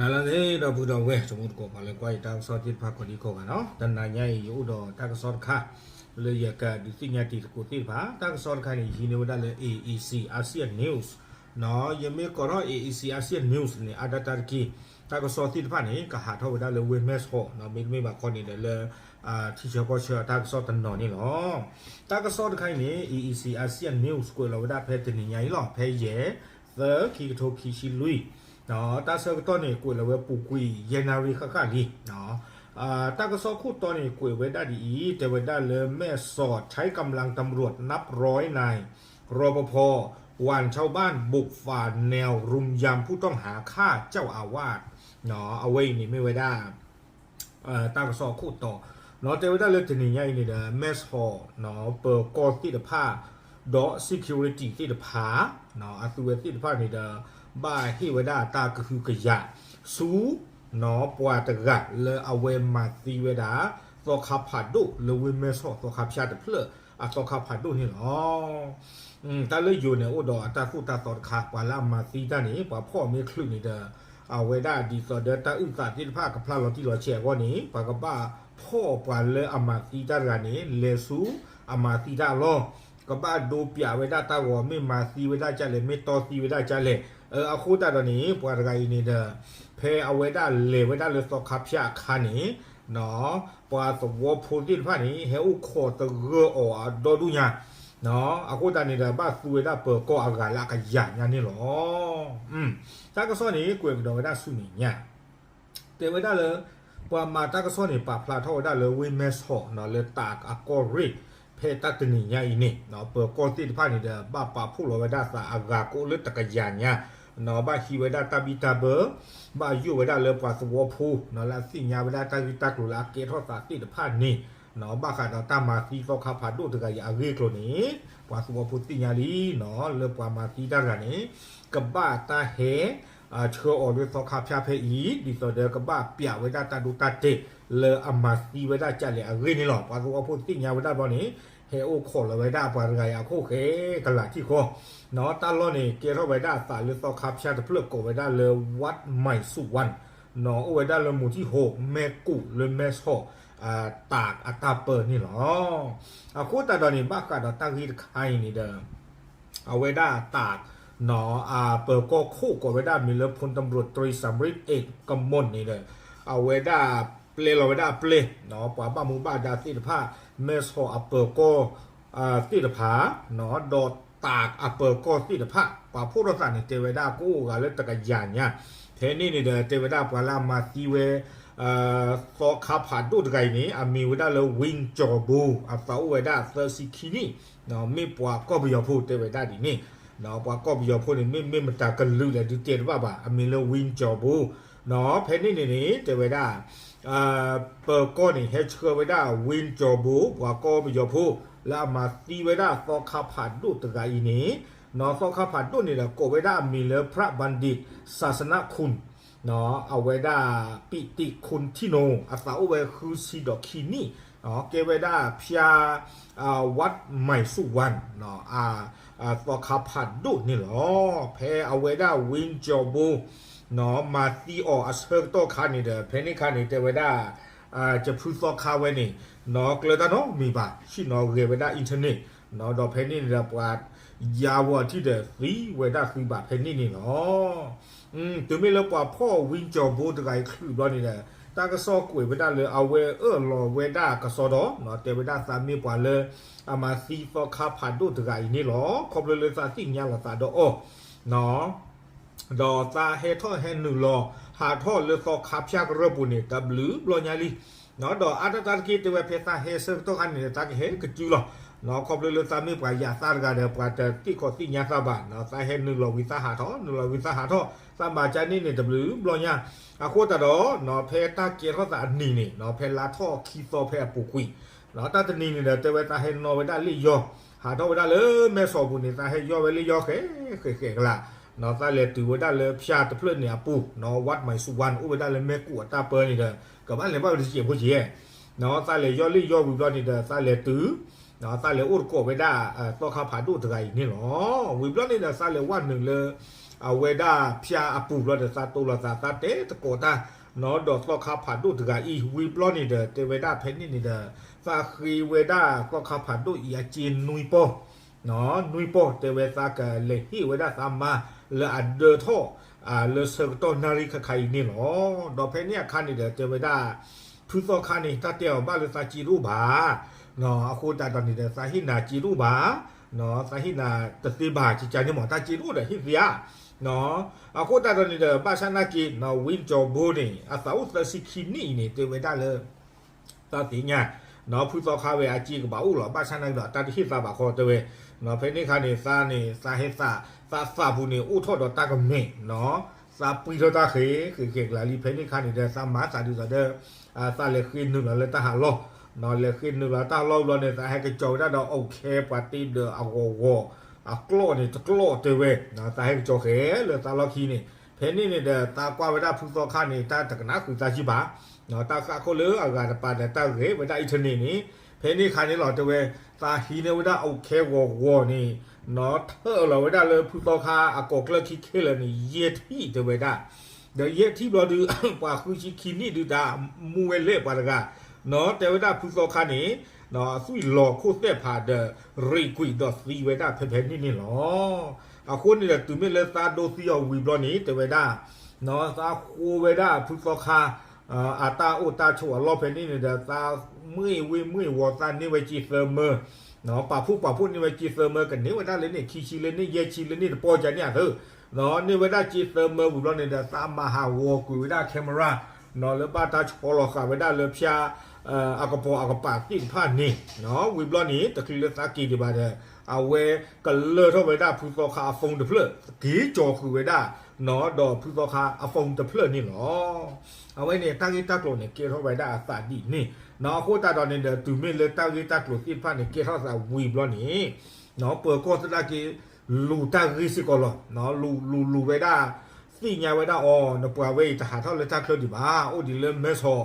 လၢန့ၣ်ဒီပုၢ်ဒီဝဲၢ် တံၤသကိးပှၤလၢကွၢ်ယတၢ်ကစီၣ်သ့ၣ်တဖၣ်ကိးဒံကိးဂၤနီၤ, တနၤညါအံၤ ယအိၣ်ဒီးတၢ်ကစီၣ်တခါ လၢယကဒုးသ့ၣ်ညါတံၤသကိးသ့ၣ်တဖၣ်, တၢ်ကစီၣ်တခါန့ၣ် ယဟံးန့ၢ်ဝဲဒၣ်လၢ A E C Asia News နီၤ, ယမ့ၢ်ကိးထီၣ် A E C Asia News န့ၣ် အါဒၣ်တၢ်တက့ၢ်, တၢ်ကစီၣ်သ့ၣ်တဖၣ်န့ၣ် ကဟးထီၣ်ဝဲဒၣ်လၢဝ့ၢ်မဲၢ်ဆီးနီၤ, မ့တမ့ၢ်ဘၣ်ခီန့ၣ်ဒီးလၢ ထံဆၢကီၢ်ဆၢအတၢ်ကစီၣ်တနီၤန့ၣ်လီၤ. တၢ်ကစီၣ်တခါအံၤန့ၣ် A E C Asia News ကွဲးလီၤဝဲဒၣ်ဖဲတနံၤညါအံၤလီၤ, ဖဲယဲၢ် သၢ ခံကထိခံဆံလွံၢ်, တၢ်ဆၢကတီၢ်န့ၣ် ကွဲးလီၤဝဲပူၤကွံာ်ယဲၢ်နၣ်ရံၣ်ဃၣ်ဃၣ်လံ. တၢ်ကစီၣ်ခိၣ်တီန့ၣ် ကွဲးဝဲဒၣ်ဒ်အံၤ, တဲဝဲဒၣ်လၢမဲၢ်ဆီး ใช้กำลังตำรวจนับร้อยนาย รปภ หว่อนชาวบ้านบุกฝ่าแนวรุมยำผู้ต้องหาฆ่าเจ้าอาวาส အဝဲအံၤန့ၣ်မ့ၢ်ဝဲဒၣ် တၢ်ကစီၣ်အခိၣ်တီနီၤ, တဲဝဲဒၣ်လၢတနံၤညါအံၤန့ၣ်ဒီး မဲၢ်ဆီးနီၤ ပၢၤကီၢ်သ့ၣ်တဖၣ် ဒီး security သ့ၣ်တဖၣ် အသုဝဲသ့ၣ်တဖၣ်န့ၣ်ဒီး ဘၣ်ဟ့ၣ်ဝဲဒၣ်တၢ်ကဟုကယာ် ဆူ နီၤ ပှၤတဂၤလၢအဝဲမၤသံဝဲဒၣ် သီခါဖးဒိၣ်လၢဝ့ၢ်မဲၢ်ဆီးသီခါဖၠၣ်တဖျၢၣ် အသီခါဖးဒိၣ်န့ၣ်လီၤ. တၢ်လၢယိၤန့ၣ် အိၣ်ဒီးအတၢ်သိၣ်တၢ်သီတခါ, ပှၤလၢအမၤသံတၢ်န့ၣ် ပှၤဖီၣ်မ့ၢ်ချုးန့ၣ်ဒီး အဝဲဒၣ်ဒ်သိးဒီးတၢ်အုၣ်သးသ့ၣ်တဖၣ်ကဖျါလီၤတံၢ်လီၤဆဲးအဂီၢ်န့ၣ် ပှၤကဘၣ်ဖီၣ်ပှၤလၢအမၤသံတၢ်တဂၤန့ၣ် လဲၤဆူအမၤသံတၢ်အလီၢ်, ကဘၣ်ဒိပၠးဝဲဒၣ်တၢ်ဂီၤ မ့ၢ်မၤသံဝဲဒၣ်ကလဲၣ် မ့ၢ်တီသံဝဲဒၣ်ကလဲၣ်. အဃိသတးဒီးန့ၣ် ပှၤတဂၤအံၤန့ၣ်ဒီး ဖဲအဝဲဒၣ်လဲၤဝဲဒၣ်လၢသီခါဖၠၣ်အခါန့ၣ် ပှၤသဝီဖိသ့ၣ်တဖၣ်န့ၣ် ဟဲအိၣ်ခိးသဂၢၢ်အီၤအဒီဒူၣ်ညါ, အဃိသတးန့ၣ်ဒီး ဘၣ်သူဝဲဒၣ်ပၢၤကီၢ်အဂၤလၢအကယၤညါန့ၣ်လီၤ. တၢ်ကစီၣ်န့ၣ် ကွဲးကဒီးဝဲဒၣ်ဆူမဲာ်ညါ တဲဝဲဒၣ်လၢ ပှၤမၤတၢ်ကစီၣ်န့ၣ် ပာ်ဖျါထီၣ်ဝဲဒၣ်လၢဝ့ၢ်မဲၢ်ဆီးနီၤ လၢတးအကီၢ်ရ့ၣ် ဖဲတၢ်တနံၤညါအံၤန့ၣ် ပၢၤကီၢ်သ့ၣ်တဖၣ်န့ၣ်ဒီး ဘၣ်ပာ်ဖှိၣ်လီၤဝဲဒၣ်သးအဂၤကအိၣ်လၢတကယၤညါနီၤ, ဘၣ်ဟံးဝဲဒၣ်တၢ်ဘံၣ်တၢ်ဘၢ ဘၣ်ယိၣ်ဝဲဒၣ်လၢပှၤသဝီဖိနီၤ လၢအသ့ၣ်ညါဝဲဒၣ်တၢ်ဂ့ၢ်တၢ်ကျိၤလၢအကဲထီၣ်သးသ့ၣ်တဖၣ်န့ၣ်နီၤ, ဘၣ်ဃးဒီးတၢ်မၤသံသီခါဖးဒိၣ်တဂၤအံၤအဂ့ၢ်အကျိၤန့ၣ် ပှၤသဝီဖိသ့ၣ်ညါလံနီၤ လၢပှၤမၤသံတၢ်တဂၤန့ၣ် ကဘၣ်တၢ်ဟဲ ဆှၢအီၤလၢသီခါဖၠၣ်ဖဲအံၤ ဒ်သိးဒီးကဘၣ်ပၠးဝဲဒၣ်တၢ်ဒိတၢ်တဲာ် လၢအမၤသံဝဲဒၣ်ကလဲၣ်အဂ့ၢ်န့ၣ်လီၤ. ပှၤသဝီဖိသ့ၣ်ညါဝဲဒၣ်ဘျီန့ၣ် ဟဲအိၣ်ခိးလီၤဝဲဒၣ်ပှၤတဂၤအံၤအခိၣ်ဃဲကလးထံၣ်ဃီနီၤ, တၢ်လီၢ်န့ၣ် ကဲထီၣ်ဝဲဒၣ်အသးလၢသီခါဖၠၣ်တဖျၢၣ်ကိးဝဲဒၣ်လၢ ဝးမဲးဆူၣ်ဝၣ်နီၤ အိၣ်ဝဲဒၣ်လၢမူၤထံၣ်ဟိး မဲၢ်ကူးလၢမဲၢ်ဆီး တးအတၢ်ပၢန့ၣ်လီၤ. အဃိသတးဒီးန့ၣ် ဘၣ်ဃးဒီးတၢ်ဂ့ၢ်တခါအံၤန့ၣ်ဒီး အဝဲဒၣ်တးနီၤ အပၢၤကီၢ်ခိၣ်ကိးဝဲဒၣ်မံၤလၢ พลตำรวจตรีสำริท เอกกมล န့ၣ်ဒီး အဝဲဒၣ်ပျဲလီၤဝဲဒၣ်အပျဲၢ်နီၤ ပှၤဘၣ်မူဘၣ်ဒါသ့ၣ်တဖၣ် မဲၢ်ဆီးအပၢၤကီၢ်သ့ၣ်တဖၣ်နီၤ ဒီးတးအပၢၤကီၢ်သ့ၣ်တဖၣ် ပှၤဖှိၣ်ထီၣ်သးန့ၣ် တဲဝဲဒၣ်ကအိၣ်ဂၤလၢတကယၤညါ, ဖဲန့ၣ်န့ၣ်ဒီး တဲဝဲဒၣ်ပှၤလၢအမၤသံဝဲ သီခါဖးဒိၣ်တဂၤအံၤန့ၣ် အမံၤဝဲဒၣ်လၢ ဝံကၠီၤဘိ အသးအိၣ်ဝဲဒၣ်သၢဆံခံနံၣ်, မ့ၢ်ပှၤကီၢ်ပယီၤဖိတဲဝဲဒၣ်ဒ်န့ၣ်, ပှၤကီၢ်ပယီၤဖိန့ၣ် မ့မ့ၢ်မတၤကလုာ်လဲၣ်ဒုးတဲတဘၣ်ဘၣ်, အမံၤလၢ ဝံကၠီၤဘိ, ဖဲန့ၣ်န့ၣ်န့ၣ် တဲဝဲဒၣ် ပၢၤကီၢ်န့ၣ် ဟဲဆှၢဝဲဒၣ် ဝံကၠီၤဘိ ပှၤကီၢ်ပယီၤဖိ လၢအမၤသံဝဲဒၣ်သီခါဖးဒိၣ်တဂၤအံၤန့ၣ်, သီခါဖးဒိၣ်န့ၣ်ဒီး ကိးဝဲဒၣ်အမံၤလၢ พระบัณฑิต ศาสนคุณ အဝဲဒၣ် ပံးတံး ခုၣ်ထံၣ်နိ, အသးအိၣ်ဝဲဃုဆံဒီးခံနံၣ်, ကဲဝဲဒၣ်ဖၠၣ် ဝးမဲးဆူၣ်ဝၣ် သီခါဖးဒိၣ်န့ၣ်လီၤ. ဖဲအဝဲဒၣ် ဝံကၠီၤဘိ မၤသံအီၤအဆၢကတီၢ်ခါန့ၣ်ဒီး ဖဲန့ၣ်ခါန့ၣ် တဲဝဲဒၣ် ကဖုသီခါဝဲန့ၣ် ကျၢၤတၢ်နီတမံၤဘၣ်, ဟံးန့ၢ်ဂဲၤဝဲဒၣ် internet ဒီးဖဲန့ၣ်န့ၣ်ဒီး ပှၤယါဝီၤထံၣ်ဒီးသံဝဲဒၣ်သုဘၣ်ဖဲန့ၣ်န့ၣ်လီၤ. တုၤမ့ၢ်လၢပှၤဖီၣ်ဝံကၠီၤဘိတဂၤအံၤချုးဘျီန့ၣ်ဒီး တၢ်ကစီၣ်ကွဲးဝဲဒၣ်လၢအဝဲအၢၣ်လီၤဝဲဒၣ်ကစီဒီး တဲဝဲဒၣ်သးမ့ၢ်ပှၤလၢ အမၤသံသီခါဖးဒိၣ်တဂၤအံၤန့ၣ်လီၤ. ခီဖျိလၢသးသ့ၣ်ညါလီၤသးဒီးအီၤ ဒီးသးဟဲထီၣ်ဟဲနုာ်လီၤ ဟးထီၣ်လၢသီခါဖၠၣ်ကရၢၢ်ပူၤန့ၣ် တဘျုးဘျီညါလံ. ဒီးအါတတၢ်တက့ၢ် တဲဝဲဖဲသးဟဲဆၢကတီၢ်ခါန့ၣ် သးကဟဲကစုလီၤ. ခီဖျိလၢသးမ့ၢ်ပှၤယၤသၣ်တဂၤဒီး ပှၤတသ့ၣ်ခီၣ်သ့ၣ်ညါသးဘၣ်, သးဟဲနုာ်လီၤဝံၤသးဟးထီၣ် နုာ်လီၤဝံၤသးဟးထီၣ် သးမၤကန့ၣ်န့ၣ် တဘျုးဘျီညါ. အဃိသတးဒီး ဖဲတၢ်ကဲထီၣ်သးအနံၤန့ၣ် ဖဲလါထီၣ်ခံသီဖဲအပူၤကွံာ် တၢ်တနံၤန့ၣ်ဒီး တဲဝဲသးဟဲနီၣ်ဝဲဒၣ်လ့ၣ်ယီၢ် ဟးထီၣ်ဝဲဒၣ်လၢမဲၢ်ဆီးပူၤန့ၣ် သးဟဲယီၢ်ဝဲလ့ၣ်ယီၢ်ဃဲဃဲဃဲကလး, သးလဲၤတုၤဝဲဒၣ်လၢဖၠၣ်တဖျၢၣ်န့ၣ်အပူၤ ဝးမဲးဆူၣ်ဝၣ် အိၣ်ဝဲဒၣ်လၢမဲၢ်ကူးအတၢ်ပၢန့ၣ်ဒီး ကဘၣ်လဲၤဘၣ်ဝဲတစဲးဖိက့ၤ, သးလဲၤယီၢ်လ့ၣ်ယီၢ်ဝံၤဘျီန့ၣ်ဒီး သးလဲၤတုၤ သးလဲၤအိၣ်တကိးဝဲဒၣ် သီခါဖးဒိၣ်တဂၤအံၤန့ၣ်လီၤ. ဝံၤဘျီန့ၣ်ဒီး သးလဲၤဝဲနုာ်လၢ အဝဲဒၣ်ဖၠါအပူၤဘျီဒီး သးတိၢ်လီၤသး သးတဲသကိးတၢ် နီၢ်ဒီးသီခါဖးဒိၣ်တဂၤအံၤ ဝံၤဘျီန့ၣ်ဒီး တဲဝဲဒၣ်ဖဲန့ၣ်န့ၣ်ဒီး သးဃ့ဝဲဒၣ်သီခါဖးဒိၣ်အံၤအစ့နွံပီၢ် နွံပီၢ် တဲဝဲသးကလဲၤဟ့ၣ်ဝဲဒၣ်သးမါလၢအဒၢထီၣ် လၢဆၢကတီၢ်နၣ်ရံၣ်ခါခါအံၤန့ၣ်လီၤ. ဒီးဖဲန့ၣ်အခါန့ၣ်ဒီးတဲဝဲဒၣ် ဖုသီခါန့ၣ် တၢ်တဲအီၤဘၣ်လၢသးစ့တအိၣ်ဘၣ် အဃိသတးဒီးန့ၣ်ဒီး သးဟ့ၣ်နၤစ့တအိၣ်ဘၣ် သးဟ့ၣ်နၤတသ့ဘၣ် ကကန့ၣ်မး တၢ်စ့တအိၣ်ဒီးဟ့ၣ်သ့ဧါ. အဃိသတးဒီးန့ၣ်ဒီး ဘၣ်ဆၣ်နာ်က့ ဝ့ကၠီဘိန့ၣ် အသးအိၣ်သၢဆံခံနံၣ်အံၤန့ၣ် တဲဝဲဒၣ်လၢ သးသ့ၣ်ညါ ဖုသီခါဝဲအစ့ကဘၣ်အိၣ်လီၤ. ဘၣ်ဆၣ်နာ်က့ဒီး တၢ်တဟ့ၣ်သးဘၣ်ဃီတဲဝဲ ဖဲန့ၣ်အခါန့ၣ် သးန့ၣ် သးဟဲသး သးသးပူၤန့ၣ် အိၣ်ထီၣ်ဒီးတၢ်ကမဲာ် သးပှံထီၣ်တၢ်ဃဲၤ ဃဲၤဃဲၤကလၤလံ ဖဲန့ၣ်အခါန့ၣ်ဒီး သးမၤသးဒ်သိးဒီး သးလဲၤဃ့နုာ်လီၤလၢတၢ်ဟးလီၢ် လဲၤဃ့နုာ်လီၤတၢ်ဟးလီၢ်ဘျီန့ၣ် သးဟဲကစီၤဝဲဒၣ်ဒီး အိၣ်ခဲပှၤတ့ဒီးအဂီၤဂီၤ အကျီၢ်န့ၣ်တကျီၢ်တဲဝဲ သးဟဲကစီၤဃဲၤလၢသးလီၢ်ခံန့ၣ် ဖဲန့ၣ်န့ၣ်ဒီး သးကွၢ်ဝဲဒၣ်ဖုသီခါန့ၣ် တၢ်တကနၣ်ဃုာ်သးကံဘၣ် တၢ်ဃၣ်ခိၣ်လၢအဂၤတပၤဒီး တၢ်ဂဲၤဝဲဒၣ်အံၤထၢၣ်န့ၣ်န့ၣ် ဖဲန့ၣ်အခါန့ၣ်လီၤတဲဝဲ သးဟံးန့ၢ်ဝဲဒၣ်အိၣ်ခဲဂီၤဂီၤန့ၣ် ထၢၣ်လီၤဝဲဒၣ်လၢဖုသီခါအကိာ်ကျၢၢ်ခံခဲလၢာ်န့ၣ် ယဲၢ်ထံၣ်တဲဝဲဒၣ် ဒီးယဲၢ်ထံၣ်ဘျီဒုး ပှၤဃုဆံခံနံၣ်ဒုးတၢ်မူဝဲလဲၣ်ပှၤတဂၤ တဲဝဲဒၣ်ဖုသီခါန့ၣ် အသွံၣ်လီၤခိၣ်သဲၣ်ဖးဒီး ရ့ၣ်ကွံာ်ဒီးသံဝဲဒၣ်ဖဲဖဲန့ၣ်န့ၣ်လီၤ. အဃိန့ၣ်ဒီး တုၤမ့ၢ်လၢသးဒိသံအီၤဝံၤဘျီန့ၣ် တဲဝဲဒၣ် သးဃိဝဲဒၣ်ဖုသီခါ အတၢ်အိၣ်တၢ်ဆိးအလီၢ်ဖဲန့ၣ်န့ၣ်ဒီး သးမ့ၢ်ဝ့မ့ၢ်ဝီၤ သးန့ၢ်ဝဲစ့သၢမၢ ပာ်ဖှိၣ်ပာ်ဖှိၣ်န့ၢ်ဝဲစ့သၢမၢ ကန့ၢ်ဝဲဒၣ်လၢန့ၣ် ခံဆံလၢန့ၣ် ယဲၢ်ဆံလၢန့ၣ် တပီၢ်ကန့ၣ်အသၢ န့ၢ်ဝဲဒၣ်စ့သၢမၢဝံၤဘျီန့ၣ်ဒီး သးမၤဟးဂီၤကွံာ်ဝဲဒၣ် camera လၢဘၣ်တၢ်ဆီလီၤဃာ်ဝဲဒၣ်လၢဖၠါ အကပိာ်အကပၤသ့ၣ်တဖၣ်န့ၣ် ဝံၤဘျီန့ၣ် တချုးလၢသးက့ၤဒံးဘၣ်ဒီး အဝဲကလၢထီၣ်ဝဲဒၣ်ဖုသီခါအ phone တဖျၢၣ် က့ၤကၠီၤဃုာ်ဝဲဒၣ် ဒီးဖုသီခါအ phone တဖျၢၣ်န့ၣ်လီၤ. အဝဲန့ၣ် တၢ်ဂ့ၢ်တၢ်ကျိၤန့ၣ် ကဲထီၣ်ဝဲဒၣ်အသးဒ်န့ၣ် အဃိသတးဒီးန့ၣ်ဒီး တုၤမ့ၢ်လၢတၢ်ဂ့ၢ်တၢ်ကျိၤသ့ၣ်တဖၣ်န့ၣ် ကဲထီၣ်သးဝံၤဘျီန့ၣ် ပၢၤကီၢ်သနာ်က့ လူၤတၢ်ဂ့ၢ်စ့ၢ်ကီးလီၤ. လူၤလူၤလူၤဝဲဒၣ် သ့ၣ်ညါဝဲဒၣ်အီၤ နပှၤဝဲအံၤတဟးထီၣ်လၢတၢ်ချၢဒံးဘၣ် အိၣ်ဒံးလၢမဲဆီး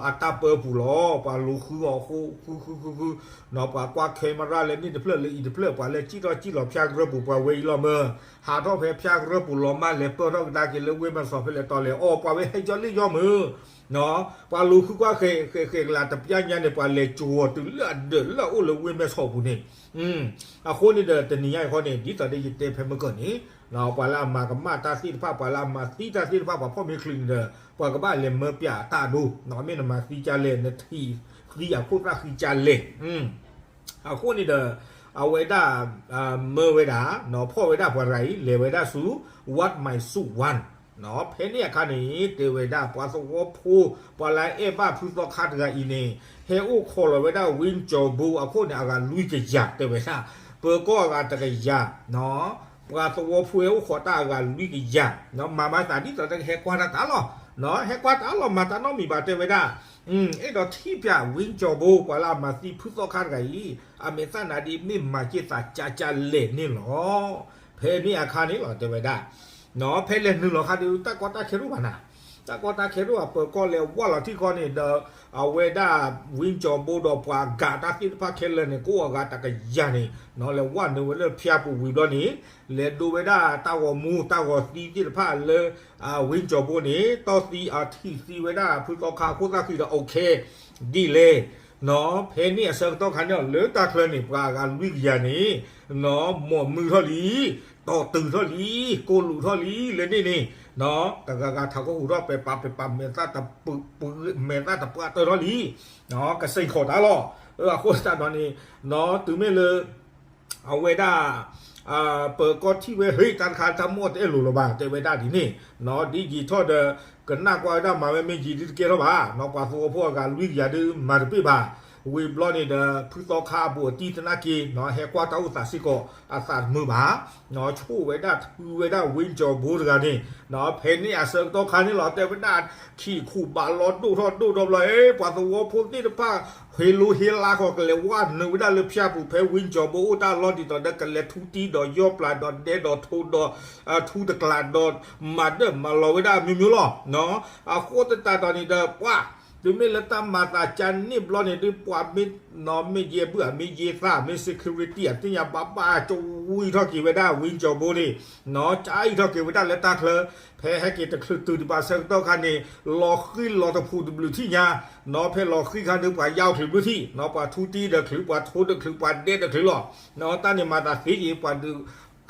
အတၢ်ပၢပူၤလီၤ. ပှၤလူၤဃုအီၤဃုဃုဃုဃုဃု ပှၤကွၢ် camera လၢန့ၣ်တဖျၢၣ်လၢအံၤတဖျၢၣ် ပှၤလဲၤစံၣ်ထီၣ်စံၣ်လီၤဖၠါကရၢပူၤ ပှၤဝဲအံၤလီၤမၢ် ဟးထီၣ်ဖဲဖၠါကရၢပူၤလီၤမၢ် လဲၤပၢၢ်ထီၣ်ကဒါက့ၤလၢဝ့ၢ်မဲဆီးဖဲလဲၣ်တီလဲၣ် အီၤပှၤဝဲဟဲယီၤလ့ၣ်ယီၤမၢ် ပှၤလူၤဃုကွၢ်ဃဲၤဃဲၤဃဲၤကလၤ တပျၢ်ညါန့ၣ် ပှၤလဲၤကၠီၤတုၤလၢအဒၢးလၢအအိၣ်လၢဝ့ၢ်မဲဆီးပူၤန့ၣ် အဃိန့ၣ်ဒီး တနံၤညါအံၤဃီန့ၣ် ဒ်သိးဒီးယတဲဖဲမုၢ်ကၢၢ်န့ၣ် ပှၤလၢအမၤကမၣ်တၢ်သ့ၣ်တဖၣ် ပှၤလၢအမၤသံတၢ်သ့ၣ်တဖၣ် ပှၤဖီၣ်မ့ၢ်ချုးန့ၣ်ဒီး ပှၤကဘၣ်လဲၤမၢပၠးတၢ်ဒိ မ့ၢ်နမၤသံကလဲၣ် နထံၣ်သံအခိၣ်သၣ်ဃံကလဲၣ် အဃိန့ၣ်ဒီး အဝဲဒၣ် မၢဝဲဒၣ် ဖီၣ်ဝဲဒၣ်ပှၤတဂၤအံၤ လဲၤဝဲဒၣ်ဆူ Wat Maisuwan ဖဲန့ၣ်အခါန့ၣ် တဲဝဲဒၣ် ပှၤသဝီဖိ ပှၤလၢအအဲၣ်ဘၣ်ဖုသီခါတဂၤအံၤန့ၣ် ဟဲအိၣ်ခိးလီၤဝဲဒၣ် ဝ့ကၠီဘိအခိၣ်န့ၣ် အဂၤလွံၢ်ကယၤ တဲဝဲဒၣ် ပၢၤကီၢ်အဂၤတကယၤ ပှၤသဝီဖိဟဲအိၣ်ခိးတၢ်အဂၤလွံၢ်ကယၤ မၤမၤသးဒ်သိးတကဟဲကွၢ်တၢ်တၢ်လီၢ် ဟဲကွၢ်တၢ်လီၢ် မၤတၢ်နီတမံၤဘၣ် တဲဝဲဒၣ် အဲၣ်ဒိးထံၣ်ပၠး ဝ့ကၠီဘိ ပှၤလၢအမၤသံဖုသီခါတဂၤအံၤ အမဲာ်သၣ်နၤဒ်မ့ၢ်မၤက့ၤသးကၠါကၠါလဲၣ်န့ၣ်လီၤ. ဖဲန့ၣ်အခါန့ၣ်လီၤ တဲဝဲဒၣ် ဖဲလဲၤနုာ်လီၤခါဒုး တၢ်ကီတၢ်ခဲတအိၣ်ဘၣ်နၤ တၢ်ကီတၢ်ခဲတအိၣ်ဘၣ် ပၢၤကီၢ်လဲၤဝၢ်လီၤထံၣ်ခီန့ၣ်ဒီး အဝဲဒၣ် ဝ့ကၠီဘိဒီးပှၤဂၤတၢ်သ့ၣ်တဖၣ်ခဲလၢာ်န့ၣ် ကအိၣ်အဂၤတကယၤန့ၣ် လဲၤဝၢ်နုာ်ဝဲလၢဖၠါပူၤဝံၤဘျီန့ၣ် လဲၤဒိဝဲဒၣ်တၢ်ဂီၤမူတၢ်ဂီၤသံသ့ၣ်တဖၣ်လၢ ဝ့ကၠီဘိန့ၣ် တီၢ်သံအထံၣ်သံဝဲဒၣ် ဖုသီခါအခိၣ်သၣ်ဃံဒီး အိၣ်ခဲ ဒ်လဲၣ် ဖဲန့ၣ်အဆၢကတီၢ်ခါန့ၣ် လၢတၢ်ချၢန့ၣ် ပှၤအဂၤလွံၢ်ကယၤန့ၣ် မိၢ်မုာ်ထီၣ်လံ တီၢ်တုၤထီၣ်လံ ကိၢ်လူးထီၣ်လံ လၢန့ၣ်န့ၣ် တဂၤဂၤထးခိၣ်ဟူးထီၣ်ပဲာ်ပာ်ပဲာ်ပာ် မဲာ်သၣ်တပ မဲာ်သၣ်တပှၢ်တၢၢ်ထီၣ်လံ ကစ့ၢ်ကီးတၢ်လီၤ အဃိသတးဒီးန့ၣ် တုၤမ့ၢ်လၢ အဝဲဒၣ် ပၢၤကီၢ်ထံၣ်ဝဲ ဟ့ၣ် တၢ်တခါတၢ်မိၣ်တအဲၣ်လိာ်လၢၤဘၣ် တဲဝဲဒၣ်ဒ်န့ၣ် ဒ်ယံာ်ထီၣ်ဒီး ကနၣ်ကွၢ်ဝဲဒၣ်မၤဝဲမ့ၢ်ယံာ်ဒ်တကဲထီၣ်ဘၣ် ပှၤသဝီဖိအဂၤလွံၢ်ကယၤဒုး မၤတပ့ၢ်ဘၣ် ဝံၤဘျီန့ၣ်ဒီး ဖုသီခါအဘူးအတံၢ်သနာ်က့ ဟဲကွၢ်တၢ်အိၣ်သးစ့ၢ်ကီး အသးတမုာ်ဘၣ် ဆိၣ်ဝဲဒၣ်ထုဝဲဒၣ်ဝ့ကၠီဘိတဂၤန့ၣ် ဖဲန့ၣ်အဆၢကတီၢ်ခါန့ၣ်လီၤ တဲဝဲဒၣ် ခံခူၣ်ဘၣ်လီၤဒိၣ်ထီၣ်ဒိၣ်ထီၣ်ဘျီ ပှၤသဝီဖိသ့ၣ်တဖၣ် ဟ့လိဟ့လါဃီ ကလဲၤဝၢ်နုာ်ဝဲဒၣ်လၢဖၠါပူၤ ဖဲဝ့ကၠီဘိအိၣ်တၢ်လီၢ်ဒ်သိးဒီး ကလဲၤထူတံဒီးယီၢ်ပျၢ်ဒီးဒဲဒီးထိဒီး ထူတကျးဒီး မၤဒၢၣ်မၤလီၤဝဲဒၣ်အမျိုးမျိုးလီၤ အဃိသတးဒီးန့ၣ်ဒီး ပှၤ တုၤမ့ၢ်လၢတၢ်မၤသးကန့ၢ်ဘျီန့ၣ်ဒုး ပှၤမ့ၢ် နီၢ်မ့ၢ်ယဲၢ်ဘုၣ်အမ့ၢ်ယဲၢ်သၣ် မ့ၢ် security အသ့ၣ်ညါဘၣ်ဘၣ် ကဝံထီၣ်က့ၤဝဲဒၣ် ဝံကၠီၤဘိန့ၣ် နီၢ် ကအံးထီၣ်က့ၤဝဲဒၣ်လၢတၢ်ချၢ ဖဲဟဲက့ၤတချုးတုၤဒံးဘၣ်ဆၢကတီၢ်ခါန့ၣ် လီၤဃံၤလီၤတဖုးတဘျုးထံၣ်ညါ နီၢ် ဖဲလီၤဃံၤခါဒုး ပှၤယါအီၤချုးဘျုးထံၣ် နီၢ် ပှၤထူတံဒီးချုး ပှၤထူဒီးချုး ပှၤဒဲဒီးချုးလီၤ နီၢ် တၢ်န့ၣ်မၤသးသ့က့ၤ ပှၤဒုး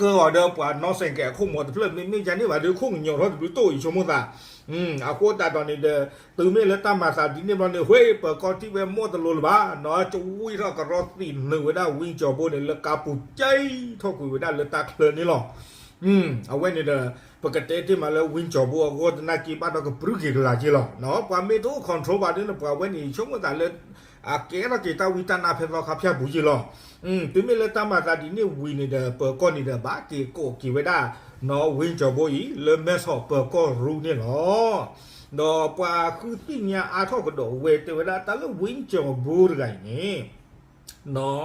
ကၢအီၤဒီးပှၤနီၢ်စဲးကဲးအခိၣ်မီၤတဖျၢၣ် မ့မ့ၢ်ယါန့ၣ်ဘၣ်ဒုး ခိၣ်ကညီၤထီၣ်တဘျုးတိၣ်အံၤဆိကမိၣ်သး အဃိသတးဒီးန့ၣ်ဒီး တုၤမ့ၢ်လၢတၢ်မၤသးဒ်န့ၣ်ဘျီန့ၣ် ဟဲပၢၤကီၢ်ထံၣ်ဝဲ မိၢ်တလိၤလၢၤဘၣ် နီၢ် ကဝံထီၣ်ကရီသံးနုာ်ဝဲဒၣ် ဝံကၠီၤဘိန့ၣ် လၢကါပူၤ ကဲထီၣ်ကွံာ်ဝဲဒၣ်လၢတၢ်ချၢန့ၣ်လီၤ အဝဲန့ၣ်ဒီး ပကတဲတ့ၢ်မးလၢ ဝံကၠီၤဘိအဂီၢ်သနာ်က့ ဘၣ်ဒီးကပြုၢ်က့ၤကလာ်က့လီၤ ပှၤမ့ၢ်တအိၣ် control ဘၣ်ဒုးန့ၣ် ပှၤဝဲန့ၣ် ဆိကမိၣ်သးလၢ အကဲထီၣ်က့ၤတၢ်ဝံတၢ်နါဖဲသီခါဖၠၣ်ပူၤက့လီၤ တုၤမ့ၢ်လၢတၢ်မၤသးဒ်န့ၣ်ဝံၤန့ၣ်ဒီး ပၢၤကီၢ်န့ၣ်ဒီး ဘၣ်က့ၤကိးက့ၤဝဲဒၣ် နီၢ် ဝံကၠီၤဘိအံၤ လၢမဲဆီးပၢၤကီၢ်ရူန့ၣ်လီၤ ဒီးပှၤဃုသ့ၣ်ညါအါထီၣ်ကဒီးဝဲ တဲဝဲဒၣ်တၢ်လၢ ဝံကၠီၤဘိတဂၤအံၤန့ၣ် နီၢ်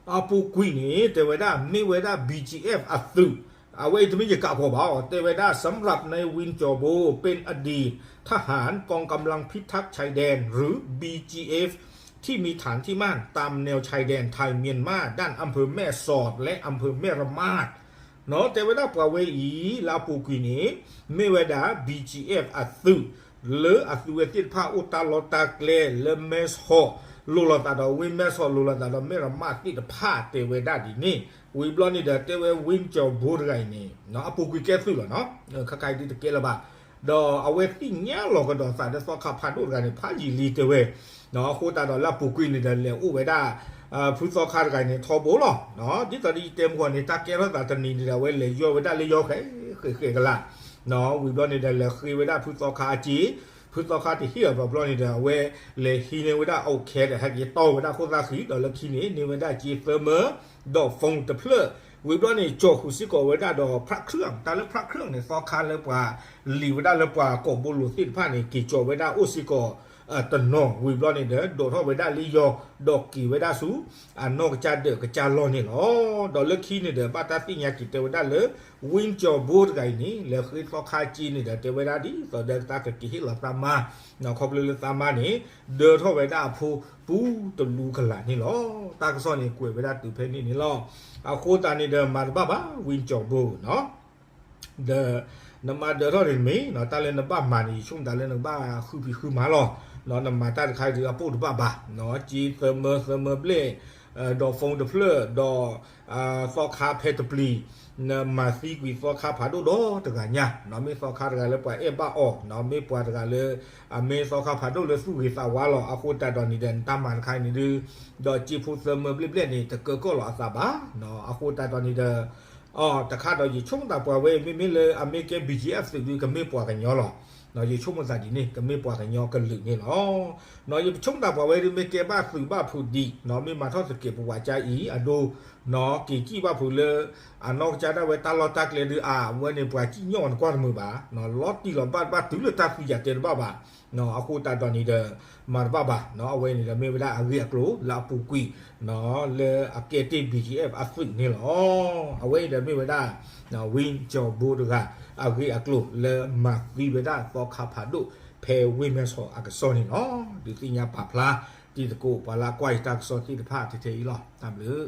အပူၤကွံာ်န့ၣ် တဲဝဲဒၣ်မ့ၢ်ဝဲဒၣ် ဘံၣ်ကၠံၣ်အဲၣ် အသုး အဝဲအံၤတမ့ၢ်ယကးကီးဘၣ်အီၤ တဲဝဲဒၣ် สำหรับใน วินจอโบ เป็นอดีตทหารกองกำลังพิทักษ์ชายแดน หรือ บีจีเอฟ ที่มีฐานที่มั่นตามแนวชายแดนไทยเมียนมาด้านอำเภอแม่สอด และอำเภอแม่ระมาด နီၢ် တဲဝဲဒၣ်ပှၤဝဲအံၤ လၢအပူၤကွံာ်န့ၣ် မ့ၢ်ဝဲဒၣ် ဘံၣ်ကၠံၣ်အဲၣ် အသုး လၢအသုးဝဲသ့ၣ်တဖၣ်အိၣ်တၢ်လီၢ်တၢ်ကျဲလၢမဲဆီး လိၤလိာ်သးဒီးဝ့ၢ်မဲဆီး လိၤလိာ်သးဒီးမဲၢ်ရမၣ်သ့ၣ်တဖၣ် တဲဝဲဒၣ်ဒ်န့ၣ် ဝံၤဘျီန့ၣ်ဒီး တဲဝဲ ဝံကၠီၤဘိတဂၤအံၤန့ၣ် အပူၤကွံာ်ကဲသုးလီၤနီၢ် ခါခါအံၤဒ်တကဲလၢၤဘၣ် ဒီးအဝဲသ့ၣ်ညါလီၤကဒီးသးလၢသီခါဖးဒိၣ်တဂၤန့ၣ် ဖးယံာ်လံတဲဝဲ အဃိသတးဒီးလၢအပူၤကွံာ်န့ၣ်ဒီး လဲၤအိၣ်ဝဲဒၣ် ဖုသီခါတဂၤန့ၣ်ထီဘိလီၤ. ဒ်သိးဒီးယတဲမုၢ်ဂီၤန့ၣ် တၢ်ကဲထီၣ်သးတနံၤန့ၣ်ဒီး အဝဲလဲၤယီၢ်ဝဲဒၣ်လၢယီၢ်ဃဲးဃဲးဃဲးကလး, ဝံၤဘျီန့ၣ်ဒီး လဲၤဃ့ဝဲဒၣ်ဖုသီခါအစ့, ဖုသီခါတဟ့ၣ်အီၤဘျီဘျီန့ၣ်ဒီး အဝဲလဲၤဟံးန့ၢ်ဝဲဒၣ် အိၣ်ခဲဒီး ဟဲက့ၤတီၢ်ဝဲဒၣ်ခိၣ်သၣ်ဃံ ဒီးလၢခံန့ၣ် န့ၢ်ဝဲဒၣ်စ့သၢမၢ ဒီး phone တဖျၢၣ်, ဝံၤဘျီန့ၣ် ကၠီၣ်ဃုာ်စ့ၢ်ကီးဝဲဒၣ်ဒီး ဖရၣ်ခရၢၣ်, တၢ်လၢဖရၣ်ခရၢၣ်န့ၣ် သီခါလၢပှၤလံၤဝဲဒၣ်လၢပှၤကိာ်ဘိလိၤသ့ၣ်တဖၣ်န့ၣ် က့ၤကၠီၣ်ဝဲဒၣ်အိၣ်စ့ၢ်ကီး တနီၤ, ဝံၤဘျီန့ၣ်ဒီး ဒိးထီၣ်ဝဲဒၣ်လၢယီၤ, ဒီးက့ၤဝဲဒၣ်ဆူ အနီၢ်ကစၢ်ဒၢးကစၢ်လီၢ်န့ၣ်လီၤ. ဒီးလၢခံန့ၣ်ဒီး ဘၣ်တၢ်သ့ၣ်ညါက့ၤတဲဝဲဒၣ်လၢ ဝံကၠီၣ်ဘိတဂၤအံၤန့ၣ် လဲၤဃ့သီခါစ့န့ၣ်ဒီး တဲဝဲဒၣ်ဒ်သိးဒီးတၢ်ကက့ၤဟ့ၣ်လီၤသးမါ, ခီဖျိလၢသးမါန့ၣ် ဒၢထီၣ်ဝဲဒၣ်အဖိပူတလူကလးန့ၣ်လီၤ. တၢ်ကစီၣ်န့ၣ်ကွဲးဝဲဒၣ်တုၤဖဲန့ၣ်န့ၣ်လီၤ. အဃိသတးန့ၣ်ဒီး မၤတဘၣ်ဘၣ် ဝံကၠီၣ်ဘိနီၤ ဒီး နမၤဒၢထီၣ်န့ၣ်မ့ၢ် တၢ်လၢနဘၣ်မၤန့ၣ် ယဆိကမိၣ်တၢ်လၢနကဘၣ်ဃုဖံးဃုမၤလီၤ. နမၤတၢ်တခါဒုးအပိၢ်တဘၣ်ဘၣ်, စ့သၢမၢသၢမၢဘျဲၣ်, ဒီး phone တဖျၢၣ်, ဒီး သီခါဖဲတပျံၤ, နမၤသံကွံာ်သီခါဖးဒိၣ်ဒီးတဂၤညါ, မ့ၢ်သီခါတဂၤလၢပှၤအဲၣ်ဘၣ်အီၤ, မ့ၢ်ပှၤတဂၤလၢ အမ့ၢ်သီခါဖးဒိၣ်လၢသူၣ်ဂ့ၤသးဝါလီၤ. အဃိသတးဒီးန့ၣ်ဒီး နတၢ်မၤတခါအံၤန့ၣ်ဒုး ဒီးစ့ဖိသၢမၢဘျဲၣ်ဘျဲၣ်န့ၣ် တကၢကီၢ်လီၤအသးဘၣ်. အဃိသတးဒီးန့ၣ်ဒီး အတခါဒီးယဆိကမိၣ်သးပှၤဝဲ မ့မ့ၢ်လၢအမ့ၢ်ကဲ ဘံၣ်ကၠံၣ်အဲၣ် သုးဒုး ကမ့ၢ်ပှၤကညီလီၤ. ယဆိကမိၣ်သးဒ်န့ၣ် ကမ့ၢ်ပှၤကညီကလုာ်န့ၣ်လီၤ. ယဆိကမိၣ်သးပှၤဝဲဒုး မ့ၢ်ကဲဘၣ်သုးဘၣ်ဖုးဒံး မ့ၢ်မၤထီၣ်သကဲးပဝးကါအံၤအဒိ က့ၤစံၣ်ဘၣ်ဖုးလၢ အနီၢ်ကစၢ်ဒၣ်ဝဲတၢ်လီၢ်တၢ်ကျဲဒုး အဝဲန့ၣ်ပှၤစံၣ်ညီၣ်နကွၢ်တမုာ်ဘၣ်, လီၤတံၢ်လီၤဘၣ်ဘၣ်တုၤလၢတၢ်သံယၤတဲတဘၣ်ဘၣ်. အဃိသတးဒီးန့ၣ်ဒီး မၤတဘၣ်ဘၣ်, အဝဲန့ၣ်ဒီးမ့ၢ်ဝဲဒၣ်အဂ့ၢ်အကျိၤလၢအပူၤကွံာ် လၢအကဲတ့ၢ် ဘံၣ်ကၠံၣ်အဲၣ် အသုးန့ၣ်လီၤ. အဝဲအံၤဒီးမ့ၢ်ဝဲဒၣ် ဝံကၠီၣ်ဘိတဂၤ အဂ့ၢ်အကျိၤလၢမၤသံဝဲဒၣ်သီခါဖးဒိၣ် ဖဲဝ့ၢ်မဲဆီးအကစီၣ်န့ၣ်လီၤ. ဒုးသ့ၣ်ညါပာ်ဖျါတံၤသကိး ပှၤလၢအကွၢ်ယတၢ်ကစီၣ်သ့ၣ်တဖၣ်ထဲထဲအံၤလီၤ. တၢ်ဘျုး